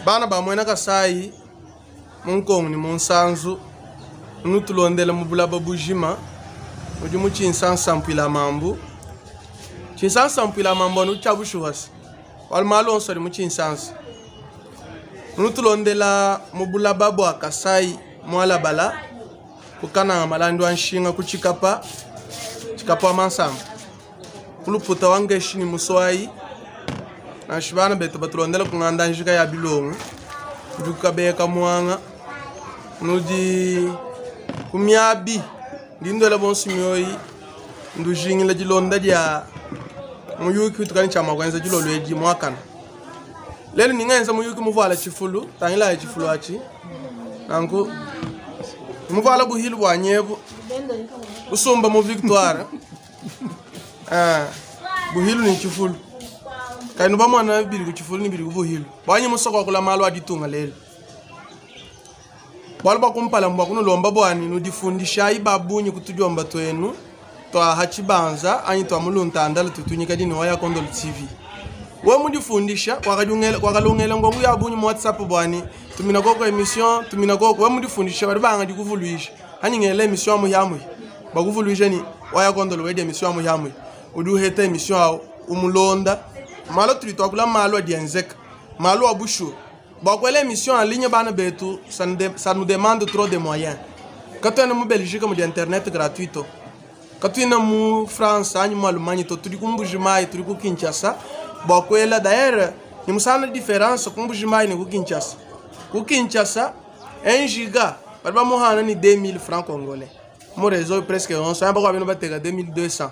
Bana ba muena Kasayi mu nkongu ne mu nsanzu nutulondela mu bulaba bujima udi mu tshinsansa mpuila mambu tshinsansa mpuila mambu anu tshia bushuwa se bualu malu onso adi mu tshinsansa nutulondela mu bulaba bua Kasayi mualabala ku Kananga malandi wa nshinga ku Tshikapa Tshikapa wa Mansamba ku luputa wa ngeshi ne muswayi nansha bana betu batulondela ku nganda njika ya bilongo udi kukabeka muanga nudi ku miabi ndi ndwela bonso mioyi ndujingila dilonda dia muyuki utukani tshia mua kuenza dilolo edi muakana lelu ningenza muyuki muvuala tshifulu tangilayi tshifulu atshi nanku muvuala buhilu bua nyebu usumba mu victoire ah, buhilu ni tshifulu kainu bamwana bili ku tshifulu ni bili ku buhilu bwanyi musoko wakula malu a ditunga lelu bualu bua kumpala mbua kunulomba buani nudifundishayi ba bungi ku tudiomba tuenu tua ha tshibanza anyi tua muluntandala tutunyika dini wa ya Kondolo TV we mudifundisha wakalungela ngongu ya bungi mu WhatsApp buani tumina koko emission tumina koko we mudifundisha badi banga dikuvuluisha anyi ngela emission amu yamu bakuvuluisha ni waya Kondolo wedi emission amu yamu udi uheta emission awu umulonda malo tudi tuakula malu adi enzeka malu a bushu bua kuela emission en ligne bana betu ça nous, de, ça nous demande trop de moyens katuena mu Belgique mudi internet gratuito katuina mu France anyi mu Allemagne to tudi ku Mbuji-Mayi tudi ku Kinshasa bua kuela d'ailleurs ni musana différence ku Mbuji-Mayi ne ku Kinshasa ku Kinshasa 1 giga badi bamuhana ni 2000 francs congolais mu réseau presque yonso amba kwa bino bateka 2200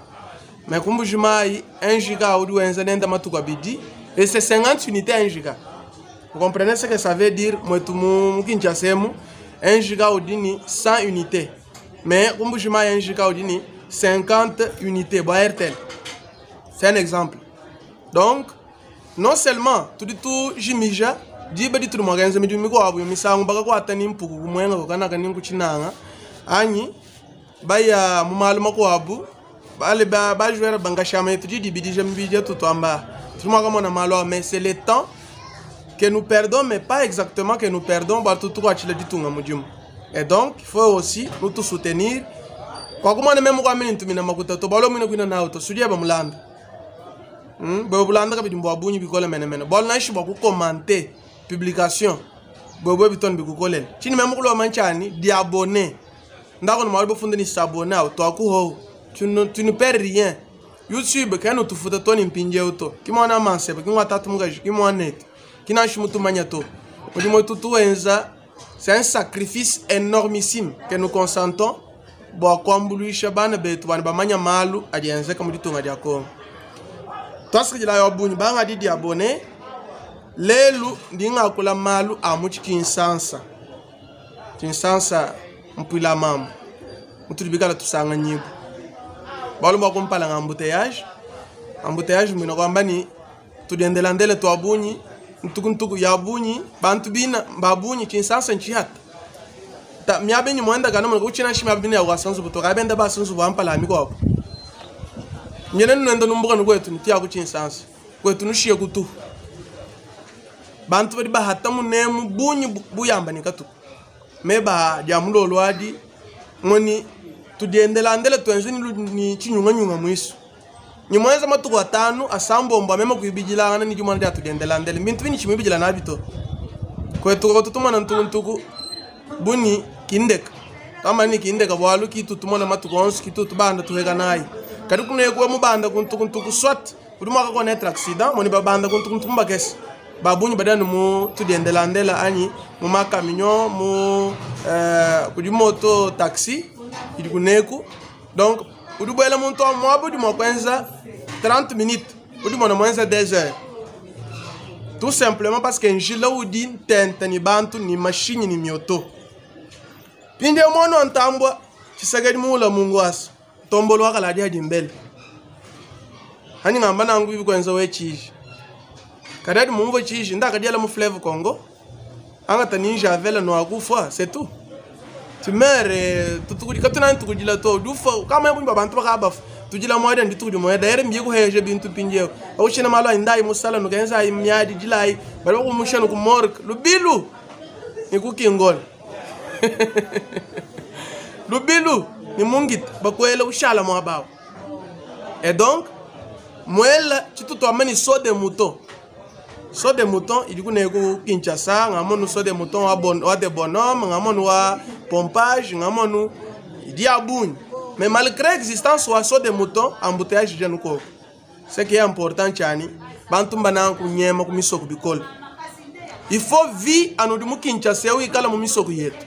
mais ku Mbuji-Mayi 1 giga udi wenza nenda matuku abidi et c'est 50 unités 1 giga. Vous comprenez ce que ça veut dire? Mwetu mu Kinshasa emu 1 giga udi ni 100 unités mais ku Mbuji-Mayi 1 giga udi ni 50 unités bua Airtel. C'est un exemple. Donc non seulement tudi tujimija diba ditudi mua kuenza midimu mikuabu misangu bakakuata ni mpuku kumwenga kukanaka ni nkutshinanga anyi baya mu malu makuabu bale ba bajuera bangashama yetu didibidija mibidi yetu tuamba tudi mua kamona malu awa mais c'est le temps que nous perdons mais pas exactement que nous perdons bua tutukuatshila ditunga mudimu et donc il faut aussi nous tout soutenir kwa kumona meme kwa mini ntumina makuta to balo mwine kwina nawo to sudia ba mulanda bwe bulanda kabidi mbwa bunyi bikola mene mene bwalo naishi bwa kukomante publication bwe bwe bitoni bikukolela chini meme kulo manchani diabonné ndako no mwali bofunda ni s'abonner au to akuho tu ne perds rien. YouTube kenu tufuta toni mpinje uto kimwana mansebe kimwa tatu mugaji kimwa net kinashi mutumanya to mudimu tutuenza c'est un sacrifice énormissime que nous consentons bua kuambuluisha bana betu bana bamanya malu adi enzeka mu ditunga dia Congo twasikidila yo bunyi banga di diabone lelu ndi ngakula malu a mu tshinsansa tshinsansa mpuila mambu mutudi bikala tusanga nyibu bualu bua kumpala nga embouteillage embouteillage mwina kwamba ni tudiendela ndele twa bunyi ntuku ntuku ya bunyi bantu bina babunyi tshinsansa nchihata ta miabe ni mwenda kana mwana kuchina shima bina ya wasanzu buto kabenda basanzu bwampala mikwapo nyene nwenda numbuka nukwetu ntiya kuchinsansa kwetu nushiye kutu bantu badi bahata munemu bunyi buyamba nikatu meba dia mulolo adi ngoni tudiendela ndele twenze ni, ni chinyunga nyunga mwisu nyimwenza matuku atanu asambombo amema kuibijilangana ni jumwana dia tudiendela ndele mbintu bini chimibijila nabito kwetu ko tutumana ntuku ntuku buni kindeka kama ni kindeka bwalu kitu tumona matuku onso kitu tubanda tuheka nayi kadi kunekuwa mubanda kuntuku ntuku swat udi mwaka connaître accident moni babanda kuntuku ntuku mbakesi babunyi badani mu tudiendela ndela anyi mu makamion mu kudi moto taxi idi kuneku donc udi bwela muntu mwabu udi mwa kwenza 30 minutes udi mwana mwenza 2 heures tout simplement parce que njila udi ntente ni bantu ni machine ni mioto pinde mwana ntambwa chisagadi muula mungu asa tombolo wakala adi mbele hani ngamba nangu bibi kwenza we chiji kadadi mumvo chiji ndakadiala mu fleuve Congo anga taninja avela no akufa c'est tout tu meurs tutukudi katuna tukudila to dufa kama yabunyi babantu bakabafa Tudila muadi anu dituku dimue. D'ailleurs mbiye kuheja bintu mpindieu. Pakushina malu anyi ndayi musala nukenzayi miadi dilayi badi bakumusha nu ku morgue lubilu ni ku kingola. Lubilu ni mungita bakuela ushala muaba awu. Et donc muela tshitu tuamba ni saut de mouton. Saut de mouton idi ku ku Kinshasa, ngamonu saut de mouton wa bon wa de bonhomme, ngamonu wa pompage, ngamonu idi ya bungi. Mais malgré existence wa saut de mouton, embouteillage dia nukoko. Ce qui est important tshani, bantu mbana kunyema ku misoko bikole. Il faut vie anudi mu Kinshasa eu ikala mu misoko yetu.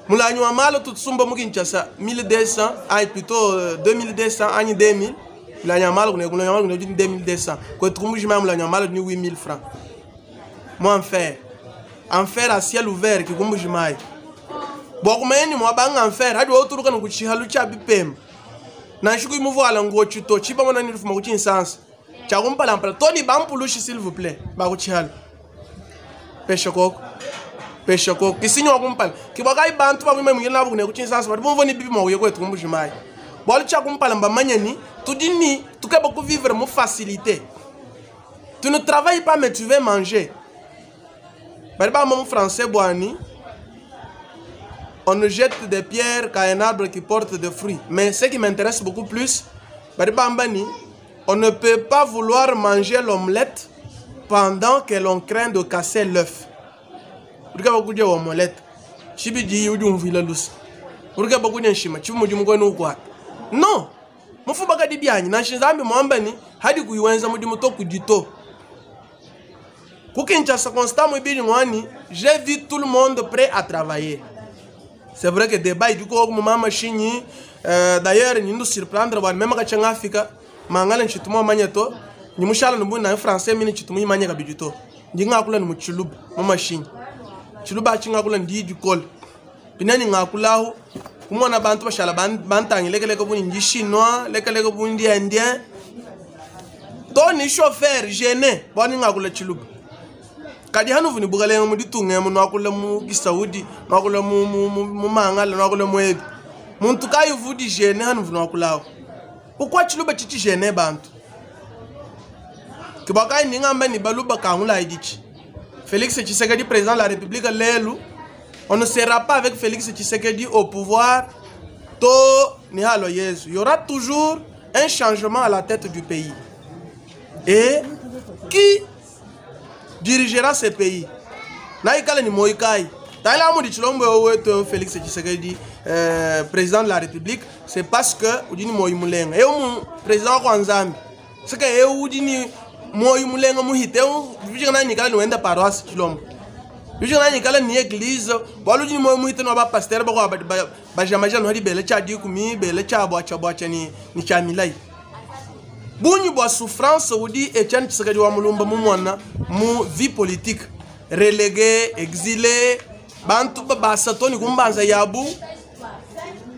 Mulanyi wa malo tutsumba mu Kinshasa 1200, ay plutôt 2200 anyi 2000. Mulanyi wa malo kune mulanyi wa malo kune 2200. Kwetu kumujima mulanyi wa malo ni 8000 francs. Moi enfer. Enfer à ciel ouvert ki kumujimai. Bwa kumeni mwa banga enfer hadi woturuka nukuchihalu cha bipema. Nanshiku imuvuala ngochi to chiba mona nilifuma kuchinsansa. Chakumpala mpala toni bampulushi s'il vous plaît bakuchihalu. Pesha koko. Pesha koko. Kisinyo wakumpala. Kibwakai bantu bakuima mwingine nabo kune kuchinsansa bati bumvo ni bibi mwa kwetu kumujimai. Bwalu chakumpala mbamanya ni tudini tukeba kuvivre mu facilité. Tu ne travailles pas mais tu veux manger. Bari ba mu français bwani. On ne jette des pierres qu'à un arbre qui porte des fruits. Mais ce qui m'intéresse beaucoup plus, bari bamba ni, on ne peut pas vouloir manger l'omelette pendant que l'on craint de casser l'œuf. Urga bakuja omelette. Chibi di udi umvila lusa. Urga bakuja nshima, chibi muji mkwenu ukwata. Non. Mufu bakadi byanyi na shinzambi mwamba ni hadi kuiwenza mudi muto kudito. Kukinshasa constat mwibili mwani, j'ai vu tout le monde prêt à travailler. C'est vrai que débat du coup mama shinyi d'ailleurs ni nous surprendre ba même ka changa Afrika mangala nchitumo manyeto ni mushala nubu na français mini chitumo manya ka bidito ndi ngakula ni muchiluba mama shinyi chiluba chingakula ndi du kol pinani ngakulahu kumona bantu bashala bantangi lekeleke buni ndi chinois lekeleke buni ndi indien to ni chauffeur gêné boni ngakula chiluba kadi hanu vuni bukalenga mu ditunga mu nwakula mu Kisaudi nwakula mu mu mangala nwakula mu ebi muntu kayi vudi gêné hanu vuni nwakulawo pourquoi chiluba chichi gêné bantu kibakai ningamba ni baluba kangula idichi Félix Tshisekedi président de la République lelu on ne sera pas avec Félix Tshisekedi au pouvoir to ni halo Yesu. Il y aura toujours un changement à la tête du pays. Et qui dirigera ce pays? Naikale ni Moikai. Taila mudi Tshilombo wetu Félix Tshisekedi président de la République, c'est parce que udini Moi Mulenga. Et mon président kwa Nzambi. C'est que eu udini Moi Mulenga muhite eu bijika na nikala ni wenda paroisse Tshilombo. Bijika na nikala ni église, balu udini Moi muhite no ba pasteur ba kwa ba jamaja no hadi bele cha dikumi bele cha bwacha bwacha ni ni cha milai. Bunyi bwa souffrance udi Etienne Tshisekedi wa Mulumba mu mwana mu vie politique relégué, exilé, bantu ba basatoni kumbanza yabu,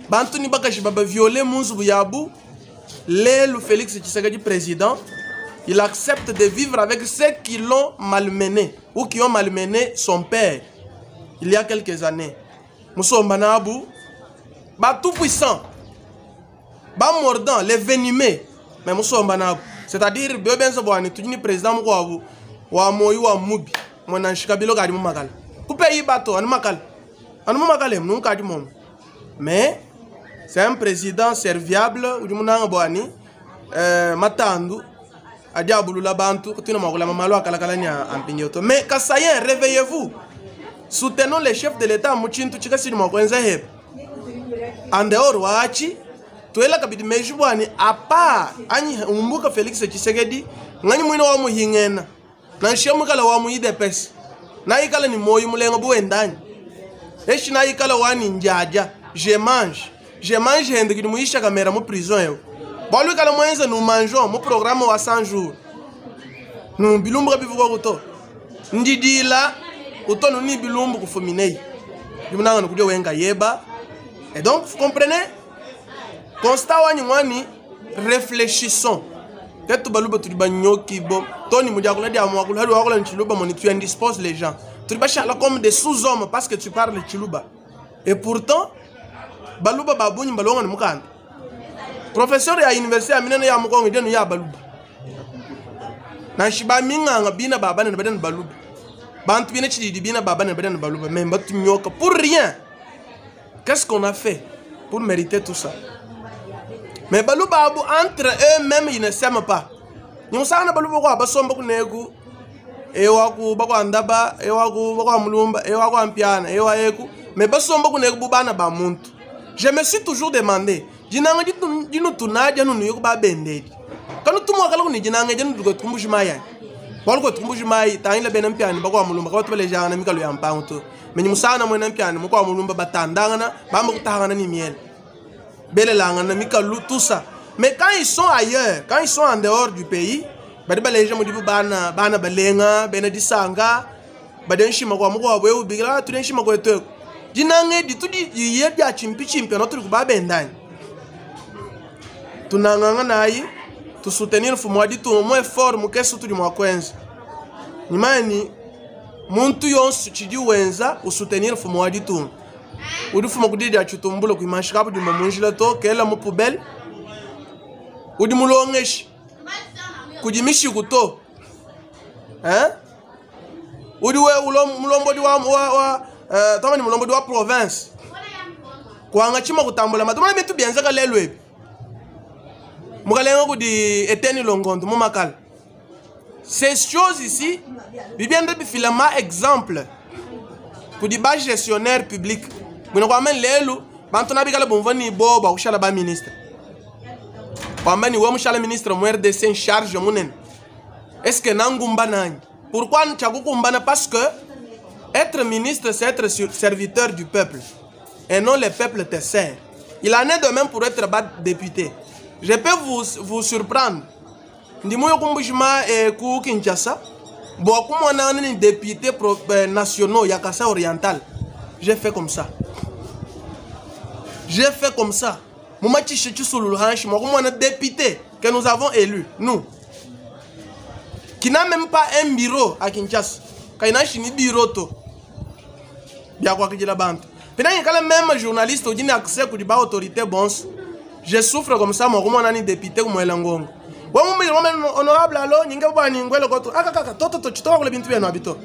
bantu ni bakashi baba violé munzu yabu. Lelu Félix Tshisekedi président, il accepte de vivre avec ceux qui l'ont malmené ou qui ont malmené son père il y a quelques années. Musomba nabu, ba tout puissant, ba mordant, les venimeux. Mais musomba nabu, c'est-à-dire biobenzo bwani tujini président mkwabu wa moyo wa mubi mwana nshikabilo kadi mu makala. Kupe yi bato anu makala. Anu mu makala mnu kadi mom. Mais c'est un président serviable udi munanga bwani matandu adiabulula bantu kutina makula mamalo akala kala nya ampinyoto. Mais Kasaïen, réveillez-vous. Soutenons les chefs de l'État muchintu chikasiri mwakwenza hep. En dehors waachi tuela kabidi meju bwani apa anyi umbuka Félix Tshisekedi ngani mwino wa muhingena na nshia mukala wa muidepes na ikala ni moyo mulengo buendani eshi na ikala wani njaja je mange je mange hende kidi muisha kamera mu prison yo balu kala mwenza nous mangeons mu programme wa 100 jours nous bilumbu bivuga kuto ndidila utono ni bilumbu kufuminei dimunanga nukuja wenga yeba. Et donc vous comprenez constat wani mwani réfléchissons. Tetu baluba tuli banyoki bo toni mujakula dia mwakula hali wakula nchiluba moni tu indisposes les gens. Tu bachala comme des sous-hommes parce que tu parles chiluba. Et pourtant baluba babunyi balonga ni mukanda. Professeur ya université ya minene ya mukongo idenu ya baluba. Nansha ba minganga bina ba banene badenu baluba. Bantu bina tshididi bina ba banene badenu baluba mais batunyoka pour rien. Qu'est-ce qu'on a fait pour mériter tout ça? Mais baluba abu entre eux-mêmes ils ne s'aiment pas. Nyusana baluba kwa basomba kuneku ewa ku bakwa ndaba ewa ku bakwa mulumba ewa kwa mpiana ewa eku mais basomba kuneku bubana ba muntu. Je me suis toujours demandé dinanga dinu tunadia nunu yoku ba bendedi. Kanu tumwa kala kuni dinanga dinu duko tumbuji maya. Waluko tumbuji mai tangila bena mpiana bakwa mulumba kwa tubele jana mikalo ya mpango to. Menye musana mwena mpiana mukwa mulumba batandangana bamba kutahana ni miel. Bele langana mikalu tout ça. Mais quand ils sont ailleurs, quand ils sont en dehors du pays, badi baleja mudibu bana bana balenga bena disanga badenshima kwa mukwa wewe ubigila tudenshima kwetu. Dinange ditudi yiye bya chimpi chimpi na tuli kubabendani. Tunanganga nayi tu soutenir mfumo wa ditu mo effort mukesu tuli mwa kwenza. Nimani muntu yonse chidi wenza usoutenir mfumo wa ditu. Udi fuma kudidi achitumbulo kuimashika budi mamunjila to kela mu poubelle. Udi mulongeshi kudimishi kuto. Hein? Udi we mulombodi wa wa wa tamani mulombodi wa province. Kwanga chima kutambula matumana bitu bianza lelo ebi. Mukalenga kudi eteni longondo mu makala. Ces choses ici, bibiende bifilama exemple kudi ba gestionnaire public. Bino kwa men lelo bantu nabikala bomva ni boba kushala ba ministre. Kwamba ni we mushala ministre mu RDC en charge munene. Est-ce que nangumba nani? Pourquoi nchakukumbana? Parce que être ministre, c'est être serviteur du peuple. Et non le peuple te sert. Il en est de même pour être bas député. Je peux vous surprendre. Ndimuyo kumbushima ku Kinshasa. Bo kumwana ni député nationaux ya Kasaï oriental. J'ai fait comme ça. J'ai fait comme ça. Mumachi chisululu hanshi mo kumwana député que nous avons élu, nous. Qui n'a même pas un bureau à Kinshasa. Kaina shini bureau to. Bia kwa kijila bantu. Pina ngikala même journaliste ujini accès ku ba autorité bons. Je souffre comme ça mo kumwana ni député ku mwela ngongo. Wa mumbi honorable alo nyinga bwa ni ngwele koto. Aka kaka toto to chitoka kule bintu bya abito.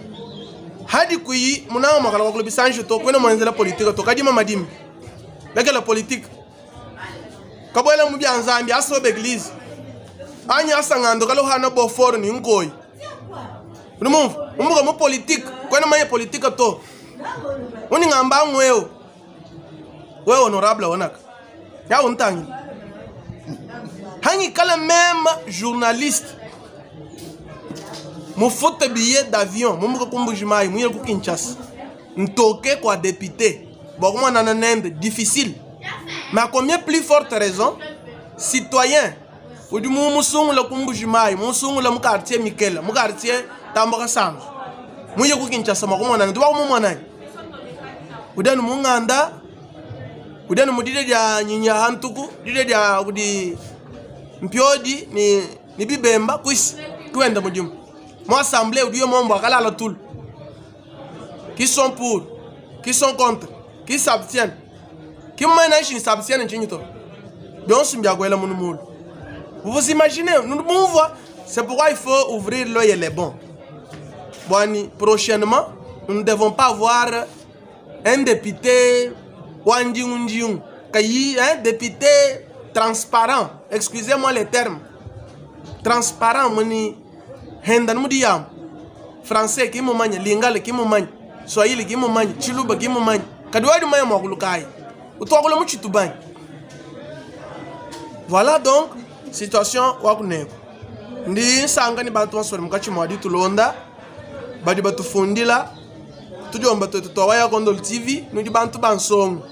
Hadi kuyi munao makala kule bisanju to kwena mwenzela politique to kadima madimi. Lekela politique. Kabwela mu bya Nzambi aso église. Anya asangando kalo hana boforo ni ngoi. Numumvu, umbuka mu politique, kwena manye politique to. Uni ngamba ngweo. Wewe honorable wanaka. Ya untangi. Hangi kala même journaliste. Mu faute billet d'avion, mumbuka kumbujimai, muye ku Kinshasa. Ntoke kwa député. Bon, moi nananende difficile. Mais à combien plus forte raison, citoyen, udi mu musungu la kumbujimai, musungu la mu quartier Mikela, mu quartier Tamboka Sanzu. Muye ku Kinshasa makomo nani, tuba mu mwana. Udani mu nganda, udani mu dide dia nyinya hantuku, dide dia kudi mpiodi ni bibemba kwisi kwenda mudimu. Mo assemblée udiyo mombo akala la tul. Qui sont pour, qui sont contre, qui s'abstiennent. Qui mena shi s'abstiennent nchinyito. Bionsi mbiagwela munumulu. Vous vous imaginez, nous nous voyons. C'est pourquoi il faut ouvrir l'œil et les bons. Bon, prochainement, nous ne devons pas avoir un député wandiundiun, un député transparent. Excusez-moi les termes. Transparent, moni hendan mudiyam. Français qui m'manya, lingala qui m'manya, swahili qui m'manya, chiluba qui m'manya. Kadwadi manya mwakulukai. Utwakula muchitubani. Voilà donc situation wakuneko. Ndi sanga ni bantu basore mukachi mwadi tulonda badi batufundila tujomba twetutwawaya Kondolo TV nudi bantu bansongo.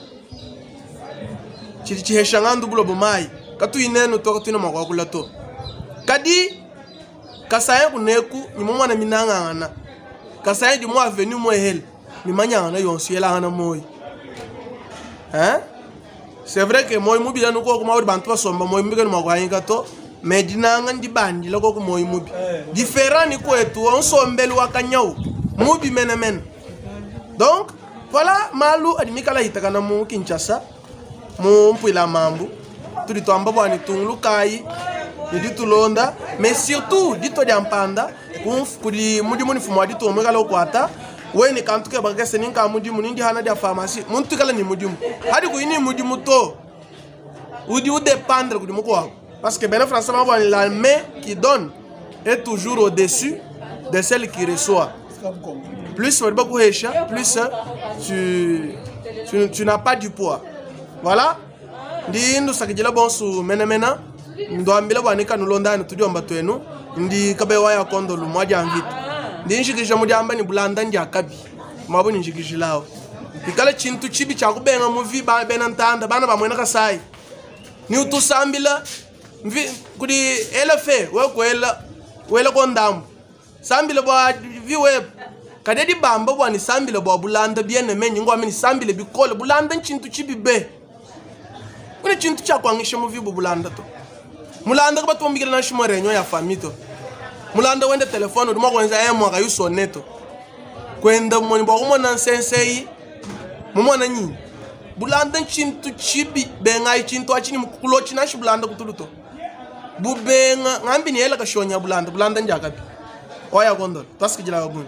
Chiri chihesha ngandu bulo bomai katuinenu toka tuina mwakula to. Kadi kasaya kuneku ni mwana minangana. Kasaya di mwa avenue mwa hel mimanyana yonsu yela na moyi. Hein? C'est vrai que moi mubi la nuko kuma bantu basomba moi mubi kanu mwakwa to mais dinanga ndi bandi lako ku moi mubi. Différent ni kwetu on sombelu wakanyau mubi mena mena. Donc voilà malu adimikala itakana mu Kinshasa mu mpwila mambu. Tudi tuamba bua ne tungulukayi ne ditulonda, mais surtout ditua dia mpanda kudi mudimu ne mfumu wa ditunga muikale ukuata we ne kantu keba kakese ni nka mudimu ni ndihana dia pharmacie, muntu ikale ne mudimu. Hadi kuyi ne mudimu to, udi udependre kudi mukuabu. Parce que bena français bamba ne la main qui donne est toujours au-dessus de celle qui reçoit. Plus badi bakuhesha, plus tu n'as pas du poids. Voilà. Ndi ndusakidila bonsu menemena, nduambila bua ne kanulondani tudiomba tuenu, ndi kabewa ya kondolu mwa dia mvita. Ndi njikija mu diamba ne bulanda ndia kabi, mwabu ni njikijilawo. Ikala tshintu tshibi tshia kubenga muvi ba bena ntanda, bana ba muena Kasai. Ni utusambila mvi kudi elefe we kuela wela ko ndambu. Sambila bua vi web. Kadi edi bamba bua ni sambila bua bulanda bien aimé, nyingo amini sambila bikole bulanda nchintu tshibi be. Kuna chintu cha kuangisha muvi bu bulanda to. Mulanda kwa tumbikila na shimo renyo ya famito. Mulanda wende telefone udi mwa kwenza ya mwaka yuso neto. Kwenda mwani bwa kumona sensei mumona nyinyi. Bulanda nchintu chibi benga chintu achini mukulo chinashi bulanda kutuluto. Bubenga ngambi ni hela kashonya bulanda, bulanda njakabi. Oya kondol, tasikijila babuni.